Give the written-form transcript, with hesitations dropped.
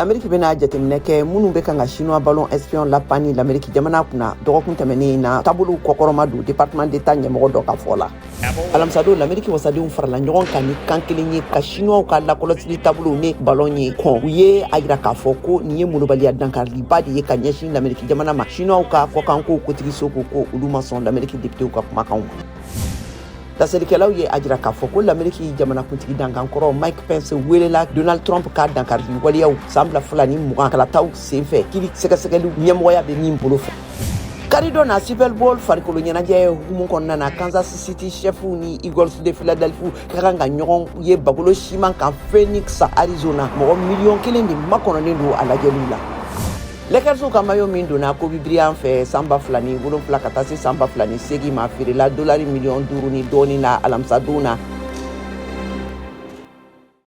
Lameriki bɛna jateminɛ kɛ minnu bɛ kan ka chinois ballon espion lapani Lameriki jamana kunna dɔgɔkun tɛmɛnen na, taabolow kɔkɔrɔma don, département d'État ɲɛmɔgɔ dɔ ka fɔ la. Alamisadon, Lameriki wasadenw farala ɲɔgɔn kan ni kan kelen ye ka chinois ka lakɔlɔsili taabolow ni ballon ye kɔn. U ye a yira k'a fɔ ko nin ye molobaliya dankariliba de ye ka ɲɛsin Lameriki jamana ma. Chinois ka kɔkankow kotigiso ko ko olu ma sɔn Lameriki députéw ka kumakanw ma. Laselikɛlaw ye a jira k'a fɔ ko Lameriki jamanakuntigi dankankɔrɔ Mike Pence welela Donald Trump ka dankarili waleyaw san 2020 kalataw senfɛ, kiri sɛgɛsɛgɛliw ɲɛmɔgɔya bɛ min bolo fɛ. Karidon na, Super Bowl farikolo ɲɛnajɛ hukumu kɔnɔna na, Kansas City Chiefs ni Eagles de Philadelphie ka kan ka ɲɔgɔn ye bagolo siman kan Phoenix, Arizona. Mɔgɔ miliyɔn 1 de makɔnɔnen don a lajɛliw la. Lakers ka maillot min donna Kobe Bryant fɛ san 2007 ka taa se san 2008 ma, feerela dolari miliyɔn 5 ni dɔɔni na alamisadon na.